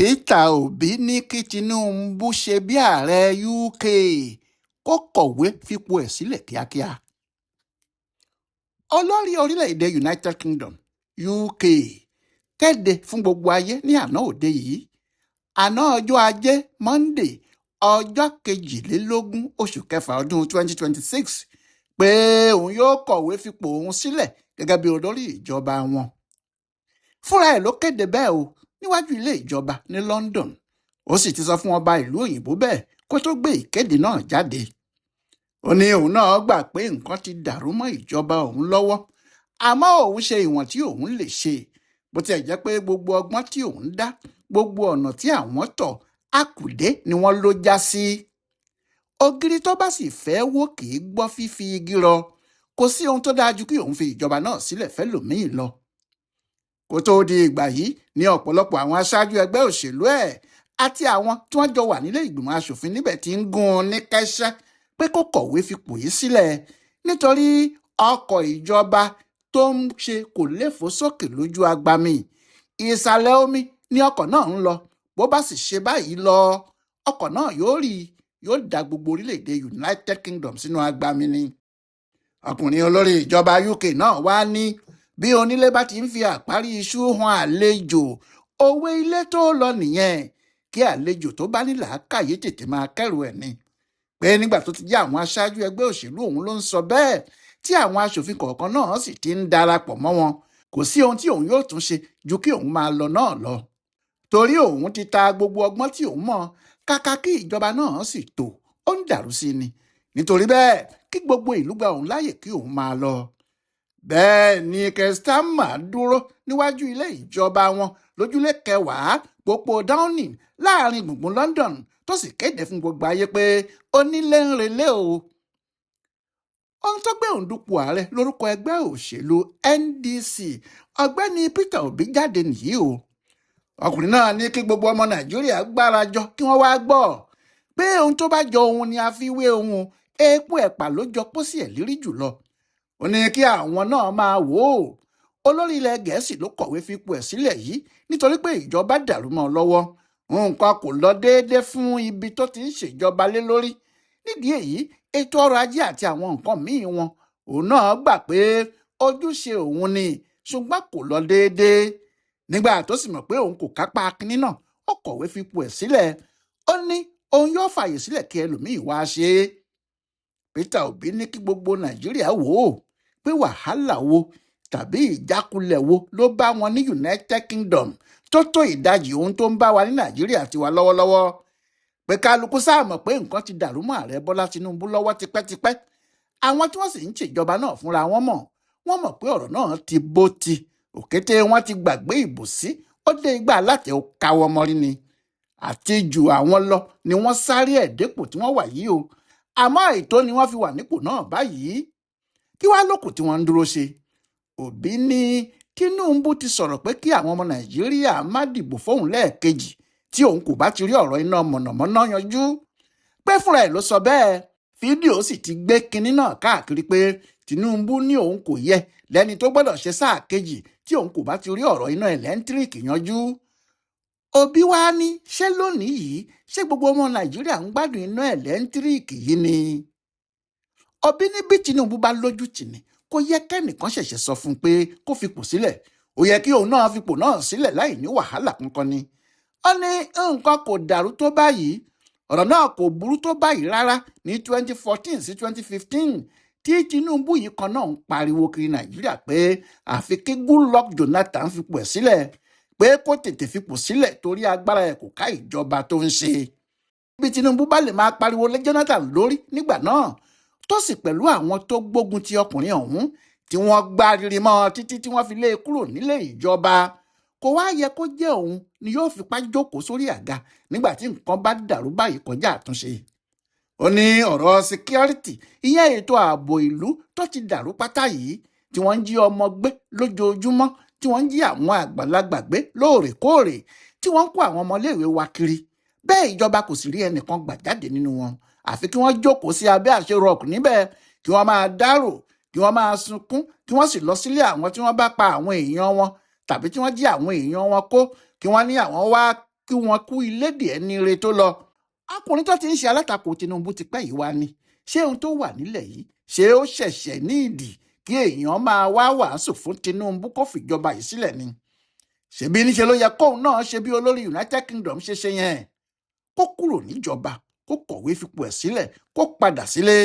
Peter Obi ní kí Tinubu ṣe bíi ààrẹ UK kó kọ̀wé fipò ẹ̀ sílẹ̀ kíákíá. Olórí orílẹ̀-èdè United Kingdom, UK, kéde fún gbogbo ayé ní àná òde yìí, àná ọjọ́ Ajé Monday, ọjọ́ 22 oṣù kẹfà ọdún 2026, pé òun yóò kọ̀wé fipò òun sílẹ̀ gẹ́gẹ́ bí olórí ìjọba wọn. Fúnra ẹ̀ ló kéde bẹ́ẹ̀ o níwájú ilé ìjọba ní London. Ó sì ti sọ fún ọba ìlú òyìnbó bẹ́ẹ̀ kó tó gbé ìkéde náà jáde. Ó ní òun náà gbà pé nǹkan ti dàrú mọ́ ìjọba òun lọ́wọ́, àmọ́ òun ṣe ìwọ̀n tí òun lè ṣe, bó tiẹ̀ jẹ́ pé gbogbo ọgbọ́n tí òun dá, gbogbo ọ̀nà tí àwọn tọ̀, akùdé ni wọ́n ló já sí. Ògiri tó bá sì fẹ́ wó kì í gbọ́ fífi igi rọ. Kò sí ohun tó dáa ju kí òun fi ìjọba náà sílẹ̀ fẹ́lòmíì lọ. Kó tóó di ìgbà yìí ní ọ̀pọ̀lọpọ̀ àwọn aṣáájú ẹgbẹ́ òṣèlú ẹ̀ àti àwọn tí wọ́n jọ wà nílé ìgbìmọ̀ asòfin níbẹ̀ ti ń gún un ní kẹ́sẹ́ pé kó kọ̀wé fipò yìí sílẹ̀, nítorí ọkọ̀ ìjọba tó ń ṣe kò léfò sókè lójú agbami. Ìsàlẹ̀ omi ni ọkọ̀ náà ń lọ. Bó bá sì ṣe báyìí lọ, ọkọ̀ náà yóò rí, yóò da gbogbo orílẹ̀-èdè United Kingdom sínú agbami ni. Ọkùnrin olórí ìjọba UK náà wá ní bí onílé bá ti ń fi àparí iṣu han àlejò, owó ilé tó lọ nìyẹn, kí àlejò tó bá ní làákàyè tètè máa kẹ́rù ẹ̀ ni. Pé nígbà tó ti jẹ́ àwọn aṣáájú ẹgbẹ́ òṣèlú òun ló ń sọ bẹ́ẹ̀, tí àwọn aṣòfin kọ̀ọ̀kan náà sì ti ń darapọ̀ mọ́ wọn, kò sí ohun tí òun yóò tún ṣe ju kí òun máa lọ náà lọ, torí òun ti ta gbogbo ọgbọ́n tí òun mọ̀. Kàkà kí ìjọba náà sì tò, ó ń dàrú sí ni. Nítorí bẹ́ẹ̀, kí gbogbo ìlú gba òun láàyè kí òun máa lọ. Bẹ́ẹ̀ ni Keir Starmer dúró níwájú ilé ìjọba wọn lójúlé 10, pópó Downing, láàrin gbùngbùn London, tó sì kéde fún gbogbo ayé pé onílé ń relé o. Ohun tó gbé òun dupò ààrẹ lórúkọ ẹgbẹ́ òṣèlú NDC, Ọ̀gbẹ́ni Peter Obi, jáde nìyí o. Ọkùnrin náà ní kí gbogbo ọmọ Nàìjíríà gbárajọ kí wọ́n wá gbọ́ pé ohun tó bá jọ òun ni a fi wé òun, epo ẹ̀pà ló jọ pósí ẹ̀ lírí jùlọ. Ó ní kí àwọn náà máa wò ó. Olórí ilẹ̀ Gẹ̀ẹ́sì ló kọ̀wé fipò ẹ̀ sílẹ̀ yìí nítorí pé ìjọba dàrú mọ́ ọ lọ́wọ́, nǹkan kò lọ déédé fún ibi tó ti ń ṣèjọba lé lórí. Nídìí èyí, ètò ọrọ̀ ajé àti àwọn nǹkan míì wọn, òun náà gbà pé ojúṣe òun ni, ṣùgbọ́n kò lọ déédéé. Nígbà tó sì mọ̀ pé òun kò kápá akínní náà, ó kọ̀wé fipò ẹ̀ sílẹ̀. Ó ní òun yóò fààyè sílẹ̀ kí ẹlòmíì wá ṣe é. Peter Obi ní kí gbogbo Nàìjíríà wò ó pé wàhálà wo tàbí ìjákulẹ̀ wo ló bá wọn ní United Kingdom tó tó ìdajì ohun tó ń bá wa ní Nàìjíríà tiwa lọ́wọ́lọ́wọ́, pé kálukú sáà mọ̀ pé nǹkan ti dàrú mọ́ ààrẹ Bọ́lá Tinubu lọ́wọ́ tipẹ́tipẹ́. Àwọn tí wọ́n sì ń ṣèjọba náà fúnra wọn mọ̀, wọ́n mọ̀ pé ọ̀rọ̀ náà ti bó ti òkété, wọn ti gbàgbé ìbò sí ó dé igbá alátẹ, ó káwọ́ mọ́rí ni. Àti jù àwọn lọ ni wọ́n sáré ẹ̀ dépò tí wọ́n wà yìí o, àmọ́ àìtó ni wọ́n fi wà nípò náà báyìí. Kí wàá lókù tí wọ́n ń dúró ṣe? Òbí ní Tinubu ti sọ̀rọ̀ pé kí àwọn ọmọ Nàìjíríà má dìbò fóun lẹ́ẹ̀kejì tí òun kò bá ti rí ọ̀rọ̀ iná mọ̀nàmọ́ná yanjú, pé fúnra ẹ̀ ló sọ bẹ́ẹ̀. Fídíò sì ti gbé kinní náà káàkiri pé Tinubu ní òun kò yẹ lẹ́ni tó gbọ́dọ̀ ṣe sáà kejì tí òun kò bá ti rí ọ̀rọ̀ iná ẹ̀lẹ́ńtíríìkì yanjú. Òbí wa ní ṣé lónìí yìí, ṣé gbogbo ọmọ Nàìjíríà ń gbádùn iná ẹ̀lẹ́ńtíríìkì yìí ni? Òbí ní bí Tinubu bá lójú tì ní, kò yẹ kẹ́nìkan ṣẹ̀ṣẹ̀ sọ fún un pé kó fipò sílẹ̀. Ó yẹ kí òun náà fipò náà sílẹ̀ láì ní wàhálà kankan ni. Ó ní nǹkan kò dàrú tó báyìí, ọ̀rọ̀ náà kò burú tó báyìí rárá ní 2014 sí 2015, tí Tinubu yìí kan náà ń pariwo kiri Nàìjíríà pé àfi kí Goodluck Jonathan fipò ẹ̀ sílẹ̀, pé kó tètè fipò sílẹ̀ torí agbára ẹ̀ kò ká ìjọba tó ń ṣe. Bí Tinubu bá lè máa pariwo lé Jonathan lórí nígbà náà, tó sì pẹ̀lú àwọn tó gbógun ti ọkùnrin ọ̀hún tí wọ́n gbá riri mọ́ títí tí wọ́n fi lé e kúrò nílé ìjọba, kò wá yẹ kó jẹ́ òun ni yóò fipá jókòó sórí àga nígbà tí nǹkan bá dàrú báyìí kọjá àtúnṣe. Ó ní ọ̀rọ̀ security, ìyẹn ètò ààbò ìlú tó ti dàrú pátá yìí, tí wọ́n ń jí ọmọ gbé lójoojúmọ́, tí wọ́n ń jí àwọn àgbàlagbà gbé lóòrèkóòrè, tí wọ́n ń kó àwọn ọmọléèwé wa kiri bẹ́ẹ̀, ìjọba kò sì rí ẹnìkan gbà jáde nínú wọn, àfi kí wọ́n jókòó sí abẹ́ Aso Rock níbẹ̀, kí wọ́n máa dárò, kí wọ́n máa sunkún, kí wọ́n sì lọ sílé àwọn tí wọ́n bá pa àwọn èèyàn wọn tàbí tí wọ́n jí àwọn èèyàn wọn kó, kí wọ́n ní àwọn wá. kí wọ́n kú ilédè ẹni re tó lọ. Ọkùnrin tó ti ń ṣe alátakò Tinubu ti pẹ́ yìí wá ní ṣé ohun tó wà nílẹ̀ yìí ṣé ó ṣẹ̀ṣẹ̀ ní ìdí kí èèyàn máa wá wàásù fún Tinubu kó fìjọba yìí sílẹ̀ ni? Ṣebí níṣe ló yẹ kóun náà ṣe bí olórí United Kingdom ṣe ṣe yẹn, kó kúrò níjọba, kó kọ̀wé fipò ẹ̀ sílẹ̀, kó padà sílé.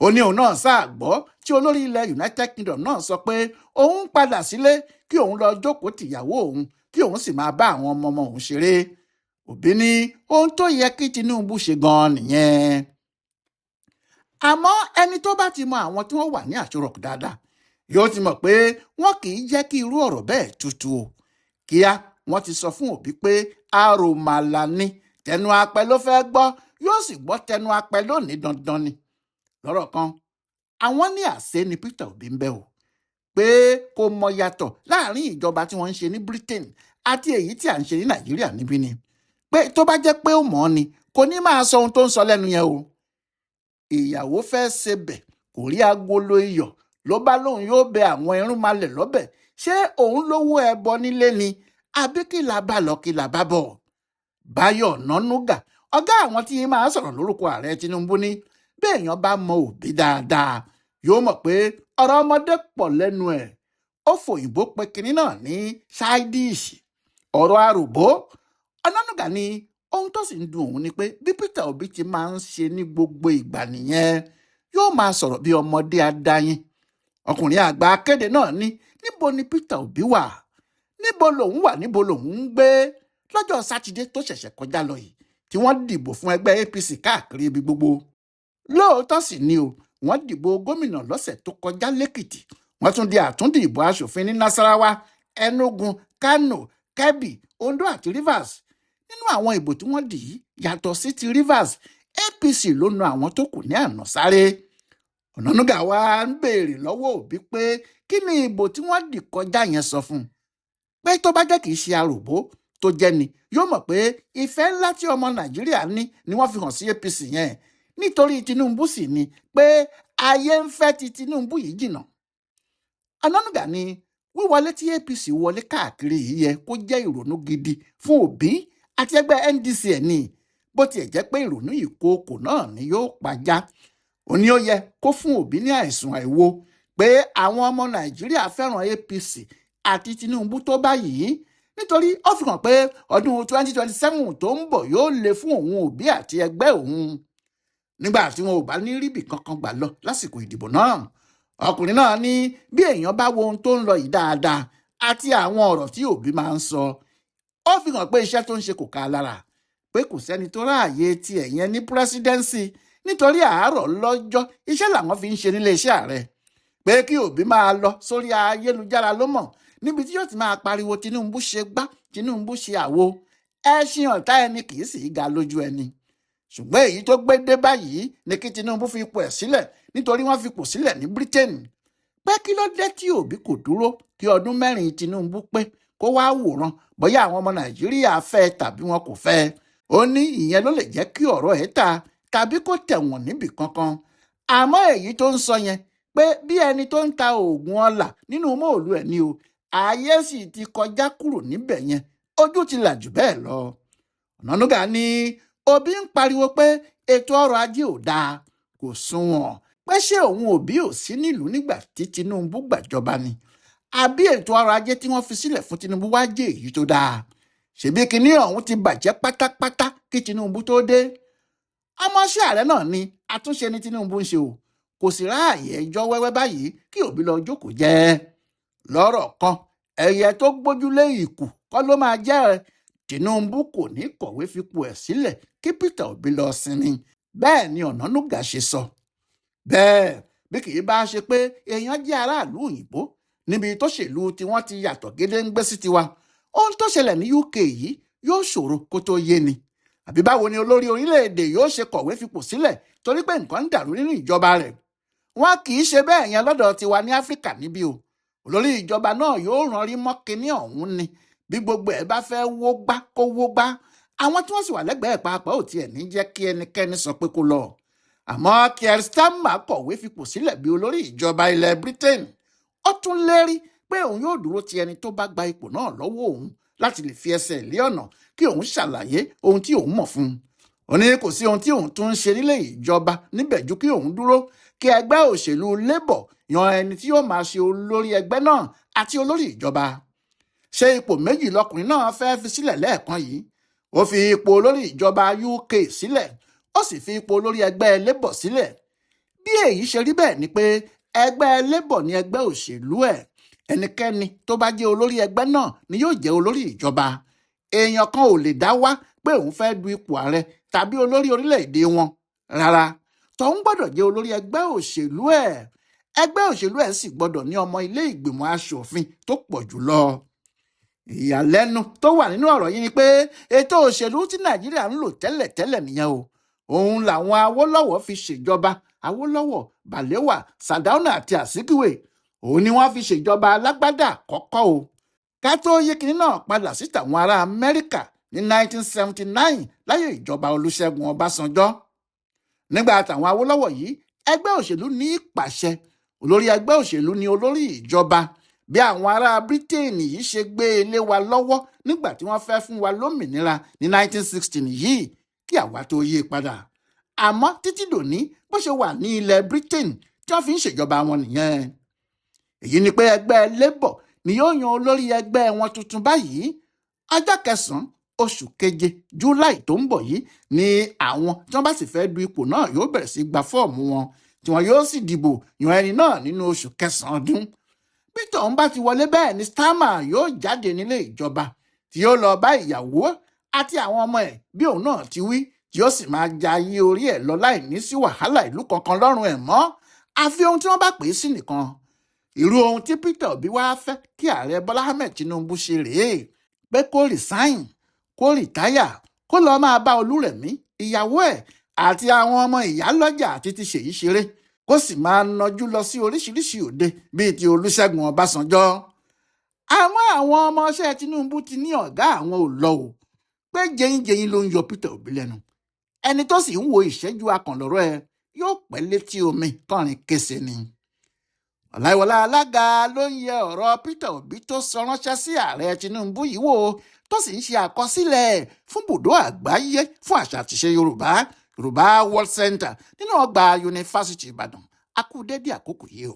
Ó ní òun náà sáà gbọ́ tí olórí ilẹ̀ United Kingdom náà sọ pé òun ń padà sílé kí òun lọ jókòó tìyàwó òun, kí òun sì máa bá àwọn ọmọ ọmọ òun ṣeré. Òbí ní ohun tó yẹ kí Tinubu ṣe gan-an nìyẹn. Àmọ́ ẹni tó bá ti mọ àwọn tí wọ́n wà ní Aso Rock dáadáa yóò ti mọ̀ pé wọn kì í jẹ́ kí irú ọ̀rọ̀ bẹ́ẹ̀ tutù o. Kíá wọ́n ti sọ fún Òbí pé àròmàlà ni, tẹnu apẹ ló fẹ́ gbọ́, yóò sì gbọ́ tẹnu apẹ lónìí dandan ni. Lọ́rọ̀ kan, àwọn ní àṣẹ ni Peter Obi ń bẹ̀ o, pé kò mọ yàtọ̀ láàrin ìjọba tí wọ́n ń ṣe ní Britain àti èyí tí à ń ṣe ní Nàìjíríà níbí ni, pé tó bá jẹ́ pé ó mọ̀ ọ́ ni kò ní máa sọ ohun tó ń sọ lẹ́nu yẹn o. Ìyàwó fẹ́ sebẹ̀ kò rí agolo iyọ̀ ló bá lóun yóò bẹ àwọn irúnmalẹ̀ lọ́bẹ̀, ṣé òun lówó ẹbọ nílé ni àbí kí la bá lọ kí la bá bọ̀? Báyọ̀ Nánúgà, ọ̀gá àwọn tí máa sọ̀rọ̀ lórúkọ ààrẹ Tinubu ní bí èèyàn bá mọ Òbí dáadáa yóò mọ̀ pé ọ̀rọ̀ ọmọdé pọ̀ lẹ́nu ẹ̀. Ó fòyìnbó pe kinní náà ní ṣáídíìsì, ọ̀rọ̀ àròbó. Ọ̀nánúgà ní ohun tó sì ń dùn òun ni pé bí Peter Obi ti máa ń ṣe ní gbogbo ìgbà nìyẹn, yóò máa sọ̀rọ̀ bí ọmọdé adáyín. Ọkùnrin àgbà akéde náà ní níbo ni Peter Obi wà, níbo lòun wà, níbo lòun ń gbé lọ́jọ́ sátidé tó ṣẹ̀ṣẹ̀ kọjá lọ yìí tí wọ́n dìbò fún ẹgbẹ́ APC káàkiri ibi gbogbo. Lóòótọ́ sì ni o, wọ́n dìbò gómìnà lọ́sẹ̀ tó kọjá lẹ́kìtì, wọ́n tún di àtúndì ìbò aṣòfin ní Nasarawa, Enugu, Kano, Kebbi, Ondo àti Rivers. Nínú àwọn ìbò tí wọ́n dì í yàtọ̀ sí ti Rivers, APC ló na àwọn tó kù ní àná sáré. Ọ̀nànúgà wa ń béèrè lọ́wọ́ Òbí pé kí ni ìbò tí wọ́n dì kọjá yẹn sọ fún un, pé tó bá jẹ́ kì í ṣe aròbó tó jẹ́ ni yóò mọ̀ pé ìfẹ́ ńlá tí ọmọ Nàìjíríà ní ni wọ́n fi hàn sí APC yẹn, nítorí Tinubu sì ni pé ayé ń fẹ́ ti Tinubu yìí jìnnà. Ọ̀nànúgà ni wíwọlé tí APC wọlé káàkiri yìí yẹ kó jẹ́ ìrònú gidi fún Òbí àti ẹgbẹ́ NDC ẹ̀ ní, bó tiẹ̀ jẹ́ pé ìrònú ìkookò náà ni yóò pajá. Ó ní ó yẹ kó fún Òbí ní àìsùn àìwo pé àwọn ọmọ Nàìjíríà fẹ́ràn APC àti Tinubu tó báyìí, nítorí ó fi hàn pé ọdún 2027 tó ń bọ̀ yóò le fún òun Òbí àti ẹgbẹ́ òun nígbà tí wọn ò bá ní ríbì kankan gbà lọ lásìkò ìdìbò náà. Ọkùnrin náà ní bí èèyàn bá wo ohun tó ń lọ yìí dáadáa àti àwọn ọ̀rọ̀ tí Òbí máa ń sọ, ó fi hàn pé iṣẹ́ tó ń ṣe kò ká lára, pé kò sẹ́ni tó ráàyè tiẹ̀ yẹn ní pírẹ́sídẹ́ǹsì, nítorí àárọ̀ lọ́jọ́ iṣẹ́ làwọn fi ń ṣe nílé iṣẹ́ ààrẹ, pé kí Òbí máa lọ sórí ayélujára ló mọ̀ níbi tí yóò ti máa pariwo Tinubu ṣe gbá, Tinubu ṣe àwo, ẹṣin ọ̀tá ẹni kì í sì í ga lójú ẹni. Ṣùgbọ́n èyí tó gbé dé báyìí ni kí Tinubu fi ipò ẹ̀ sílẹ̀ nítorí wọ́n fi ipò sílẹ̀ ní Britain, pé kí ló dé tí Òbí kò dúró kí ọdún 4 Tinubu pé kó wá wòran bóyá àwọn ọmọ Nàìjíríà fẹ́ tàbí wọn kò fẹ́. Ó ní ìyẹn ló lè jẹ́ kí ọ̀rọ̀ ẹ̀ ta tàbí kó tẹ̀wọ̀n níbì kankan. Àmọ́ èyí tó ń sọ yẹn pé bí ẹni tó ń ta oògùn ọlà nínú móòlù ẹ̀ ni o, ayé sì ti kọjá kúrò níbẹ̀ yẹn, ojú ti là jù bẹ́ẹ̀ lọ. Ọ̀nànúgà ní Òbí ń pariwo pé ètò ọrọ̀ ajé ò dáa, kò sunwọ̀n, pé ṣé òun Òbí ò sí nílùú nígbà tí Tinubu gbàjọba ni, àbí ètò ọrọ̀ ajé tí wọ́n fi sílẹ̀ fún Tinubu wá jẹ́ èyí tó dáa? Ṣèbí kinní ọ̀hún ti bàjẹ́ pátápátá kí Tinubu tó dé. Ọmọọṣẹ́ ààrẹ náà ni àtúnṣe ni Tinubu ń ṣe o, kò sì ráàyè ẹjọ́ wẹ́wẹ́ báyìí kí Òbí lọ jókòó jẹ́. Lọ́rọ̀ kan, ẹyẹ tó gbójúlé ìkù kọ́ ló máa jẹ́ ẹ. Tinubu kò ní kọ̀wé fipò ẹ̀ sílẹ̀ kí Peter Obi lọ sinmi, bẹ́ẹ̀ ni Ọ̀nànúgà ṣe sọ. Bẹ́ẹ̀ bí kì í bá ṣe pé èèyàn jẹ́ aráàlú òyìnbó níbi tó ṣèlú tí wọ́n ti yàtọ̀ gédéǹgbé sí tiwa, ohun tó ṣẹlẹ̀ ní UK yìí yóò ṣòro kó tó yé ni. Àbí báwo ni olórí orílẹ̀-èdè yóò ṣe kọ̀wé fipò sílẹ̀ torí pé nǹkan ń dàrú nínú ìjọba rẹ̀? Wọn kì í ṣe bẹ́ẹ̀ yẹn lọ́dọ̀ tiwa ní Áfíríkà níbí o. Olórí ìjọba náà yóò ránrí mọ́ kinní ọ̀hún ni, bí gbogbo ẹ̀ bá fẹ́ wó gbá kó wó gbá. Àwọn tí wọ́n sì wà lẹ́gbẹ̀ẹ́ pàápàá ò tiẹ̀ ní jẹ́ kí ẹnikẹ́ni sọ pé kó lọ. Àmọ́ Keir Starmer kọ̀wé fipò sílẹ̀ bí olórí ìjọba ilẹ̀ Britain. Ó tún lérí pé òun yóò dúró ti ẹni tó bá gba ipò náà lọ́wọ́ òun Láti lè fi ẹsẹ̀ lé ọ̀nà kí òun ṣàlàyé ohun tí òun mọ̀ fún un. Ó ní kò sí ohun tí òun tún ń ṣe nílé ìjọba níbẹ̀ ju kí òun dúró kí ẹgbẹ́ òṣèlú Labour yan ẹni tí yóò máa ṣe olórí ẹgbẹ́ náà àti olórí ìjọba. Ṣé ipò méjì lọkùnrin náà fẹ́ fi sílẹ̀ lẹ́ẹ̀kan yìí? Ó fi ipò olórí ìjọba UK sílẹ̀, ó sì fi ipò olórí ẹgbẹ́ Labour sílẹ̀. Bí èyí ṣe rí bẹ́ẹ̀ ni pé ẹgbẹ́ Labour ní ẹgbẹ́ òṣèlú ẹ̀. Ẹnikẹ́ni tó bá jẹ́ olórí ẹgbẹ́ náà ni yóò jẹ́ olórí ìjọba. Èèyàn kan ò lè dá wá pé òun fẹ́ du ipò ààrẹ tàbí olórí orílẹ̀-èdè wọn rárá. Tòun gbọ́dọ̀ jẹ́ olórí ẹgbẹ́ òṣèlú ẹ̀. Ẹgbẹ́ òṣèlú ẹ̀ sì gbọ́dọ̀ ní ọmọ ilé ìgbìmọ̀ aṣòfin tó pọ̀ jùlọ. Ìyàlẹ́nu tó wà nínú ọ̀rọ̀ yìí ni pé ètò òṣèlú tí Nàìjíríà ń lò tẹ́lẹ̀tẹ́lẹ̀ nìyẹn o. Òun làwọn Awólọ́wọ̀ fi ṣèjọba. Awólọ́wọ̀, Balewa, Sardauna àti Azikiwe, òun ni wọ́n fi ṣèjọba alágbádá àkọ́kọ́ o, ká tó yí kinní náà padà sí tàwọn ará Amẹ́ríkà ní 1979 láyé ìjọba Olúṣẹ́gun Ọbásanjọ́. Nígbà tàwọn Awólọ́wọ̀ yìí, ẹgbẹ́ òṣèlú ní pàṣẹ, olórí ẹgbẹ́ òṣèlú ní olórí ìjọba. Bí àwọn ará Britain yìí ṣe gbé e lé wa lọ́wọ́ nígbà tí wọ́n fẹ́ fún wa lómìnira ní 1960 yìí kí àwa tó yí padà. Àmọ́ títí dòní, bó ṣe wà ní ilẹ̀ Britain tí wọ́n fi ń ṣèjọba wọn nìyẹn. Èyí ni pé ẹgbẹ́ Labour ni yóò yan olórí ẹgbẹ́ wọn tuntun báyìí. Ọjọ́ 9 oṣù keje, July tó ń bọ̀ yìí ni àwọn tí wọ́n bá sì fẹ́ du ipò náà yóò bẹ̀rẹ̀ sí gba fọ́ọ̀mù wọn, tí wọn yóò sì dìbò yan ẹni náà nínú oṣù 9 ọdún. Bí tòun bá ti wọlé bẹ́ẹ̀ ni Starmer yóò jáde nílé ìjọba, tí yóò lọ bá ìyàwó àti àwọn ọmọ ẹ̀ bí òun náà ti wí, tí yóò sì máa jayé orí ẹ̀ lọ láì ní sí wàhálà ìlú kankan lọ́rùn ẹ̀ mọ́, àfi ohun tí wọ́n bá pè é sí nìkan. Irú ohun tí Peter Obi wá fẹ́ kí ààrẹ Bọ́lá Ahmed Tinubu ṣe rèé, pé kó resign, kó retire, kó lọ́ọ́ máa bá Olúrẹ̀mí ìyàwó ẹ̀ àti àwọn ọmọ ìyálọ́jà àti ti Ṣèyí ṣeré, kó sì máa nọjú lọ sí oríṣiríṣi òde bíi ti Olúṣẹ́gun Ọbásanjọ́. Àmọ́ àwọn ọmọọṣẹ́ Tinubu ti ní ọ̀gá àwọn ò lọ o, pé jẹyìnjẹyìn ló ń yọ Peter Obi lẹ́nu. Ẹni tó sì ń wo ìṣẹ́jú akànlọ́rọ̀ ẹ yóò pẹ́ létí omi kọrin kése ni. Ọláìwọlá Alága ló ń yẹ ọ̀rọ̀ Peter Obi tó sọ ránṣẹ́ sí ààrẹ Tinubu yìí wò, tó sì ń ṣe àkọsílẹ̀ fún bùdó àgbáyé fún àṣà àtiṣe Yorùbá, Yorùbá World Center, nínú ọgbà Yunifásitì Ìbàdàn. A kú dédé àkókò yìí o.